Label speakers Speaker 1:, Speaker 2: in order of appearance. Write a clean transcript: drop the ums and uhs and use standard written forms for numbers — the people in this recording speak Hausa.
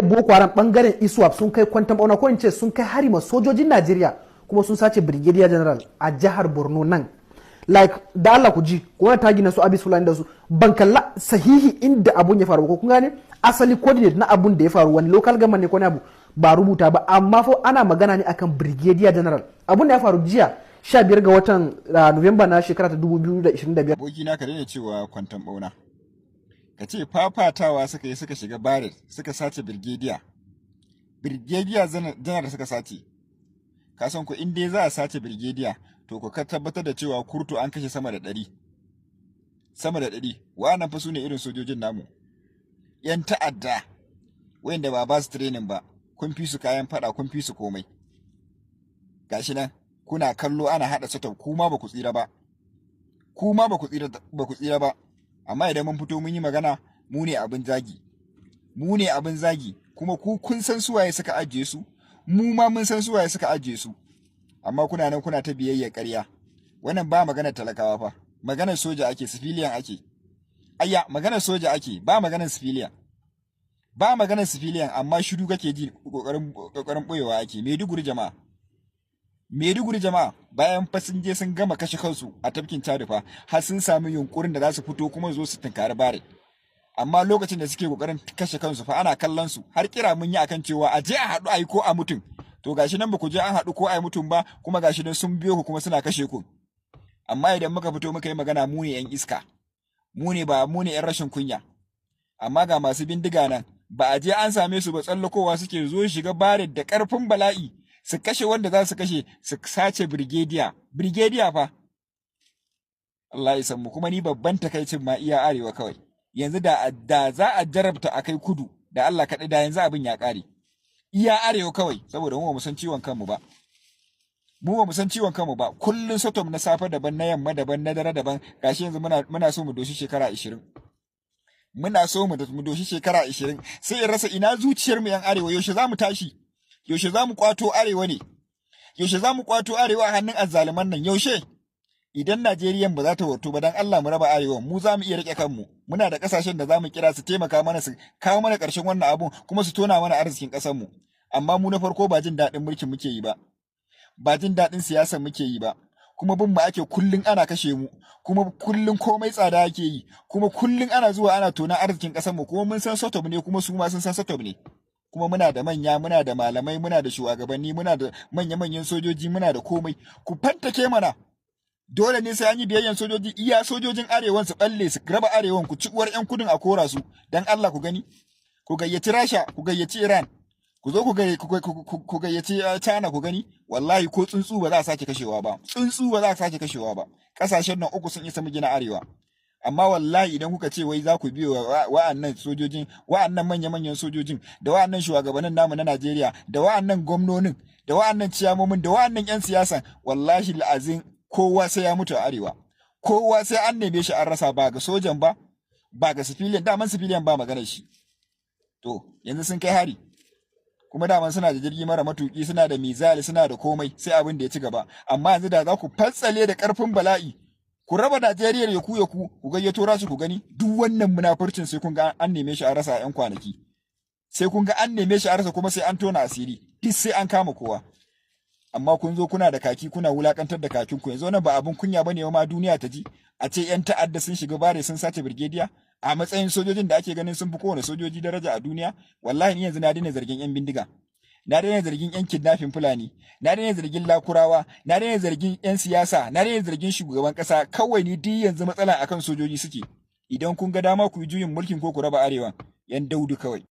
Speaker 1: Boko Haram bangaren ISWAP sun kai kwantan bauna, ko in ce sun kai hari ma sojojin Najeriya, kuma sun sace Brigadier General a jihar Borno nan. Like, da Allah ku ji ko wani tagi na su Abis Fulani da su ban kalla sahihi inda abun ya faru, ko kun gane asali coordinate na abun da ya faru, wani local government ne ko wani abu ba rubuta ba, amma fa ana magana ne akan Brigadier General. Abun da ya faru jiya, 15 ga watan Nuwamba na shekara ta 2025.
Speaker 2: Abokina, ka daina cewa kwantan bauna. Ka ce fafatawa suka yi, suka shiga barrack, suka sace brigadier. Brigadier General suka sace. Ka san ku in dai za a sace brigadier, to ku ka tabbatar da cewa kurtu an kashe sama da 100. Sama da 100. Wa'annan fa su ne irin sojojin namu. 'Yan ta'adda, wayanda ba su training ba, kun fi su kayan fada, kun fi su komai. Gashi nan, kuna kallo ana haɗa setup, kuma ba ku tsira ba. Kuma ba ku tsira ba. Amma idan mun fito mun yi magana, mu ne abin zagi. Mu ne abin zagi, kuma ku kun san suwaye suka ajiye su, mu ma mun san suwaye suka ajiye su. Amma kuna nan kuna ta biyayya ƙarya. Wannan ba maganar talakawa fa, maganar soja ake, civilian ake. Ayya, maganar soja ake, ba maganar civilian. Ba maganar civilian, amma shiru kake ji, kokarin boyewa ake. Maiduguri jama'a. Maiduguri jama'a, bayan fa sun je sun gama kashe kansu a tafkin Chad fa, har sun sami yunkurin da za su fito kuma zo su tunkari barrack. Amma lokacin da suke kokarin kashe kansu fa, ana kallon su, har kira mun yi akan cewa a je a haɗu a yi ko a mutum. To gashi nan ba ku je an haɗu ko a yi mutum ba, kuma gashi nan sun biyo ku kuma suna kashe ku. Amma idan muka fito muka yi magana, mu ne 'yan iska, mu ne ba mu ne 'yan rashin kunya. Amma ga masu bindiga nan, ba a je an same su ba, tsallakowa suke zo shiga barrack da ƙarfin bala'i, su kashe wanda za su kashe, su sace brigadier. Brigadier fa. Allah ya san mu. Kuma ni babban takaicin ma iya arewa kawai. Yanzu da za a jarabta a kai kudu, da Allah kaɗai da yanzu abin ya ƙare. Iya arewa kawai, saboda mu ba mu san ciwon kanmu ba. Mu ba mu san ciwon kanmu ba. Kullun setup na safe daban, na yamma daban, na dare daban. Gashi yanzu muna so mu doshi shekara 20. Muna so mu doshi shekara 20, sai in rasa ina zuciyar mu yan arewa. Yaushe za mu tashi? Yaushe za mu kwato arewa ne? Yaushe za mu kwato arewa a hannun azzaluman nan? Yaushe? Idan Najeriyan ba za ta wato ba, dan Allah mu raba arewa, mu za mu iya rike kanmu. Muna da kasashen da za mu kira su taimaka mana, su kawo mana ƙarshen wannan abun, kuma su tona mana arzikin ƙasar mu. Amma mu na farko ba jin daɗin mulkin muke yi ba, ba jin daɗin siyasar muke yi ba, kuma bin mu ake kullun ana kashe mu, kuma kullun komai tsada ake yi, kuma kullun ana zuwa ana tona arzikin ƙasar mu, kuma mun san setup ne, kuma su ma sun san setup ne. Kuma muna da manya, muna da malamai, muna da shugabanni, muna da manya-manyan sojoji, muna da komai. Ku fantake mana. Dole ne sai an yi biyayyan sojoji? Iya sojojin arewan su balle su raba arewan, ku ci uwar yan kudin a kora su. Dan Allah ku gani, ku gayyaci Rasha, ku gayyaci Iran, ku zo ku gayyaci China, ku gani. Wallahi ko tsuntsu ba za a sake kashewa ba, tsuntsu ba za a sake kashewa ba. Kasashen nan uku sun isa mu gina arewa. Amma wallahi idan kuka ce wai za ku biyo wa'annan sojojin, wa'annan manya-manyan sojojin, da wa'annan shugabannin namu na Najeriya, da wa'annan gwamnonin, da wa'annan ciyamomin, da wa'annan 'yan siyasan, wallahi la'azin kowa sai ya mutu a arewa. Kowa sai an neme shi an rasa, ba ga sojan ba, ba ga civilian. Daman civilian ba magana shi. To yanzu sun kai hari, kuma daman suna da jirgi mara matuki, suna da missile, suna da komai, sai abin da ya ci gaba. Amma yanzu da za ku fatsale da karfin bala'i ku raba Najeriya ya ku ya ku, ku gayyato rasu, ku gani, duk wannan munafurcin sai kun ga an neme shi a rasa a 'yan kwanaki. Sai kun ga an neme shi a rasa, kuma sai an tona asiri, duk sai an kama kowa. Amma kun zo kuna da kaki, kuna wulakantar da kakin ku. Yanzu wannan ba abin kunya bane ma duniya ta ji a ce yan ta'adda sun shiga barrack sun sace brigadier, a matsayin sojojin da ake ganin sun fi kowane sojoji daraja a duniya? Wallahi ni yanzu na daina zargin yan bindiga, na daina zargin yan kidnapping Fulani, na daina zargin Lakurawa, na daina zargin yan siyasa, na daina zargin shugaban kasa. Kawai ni duk yanzu matsala akan sojoji suke. Idan kun ga dama ku yi juyin mulkin ko ku raba arewa, yan daudu kawai.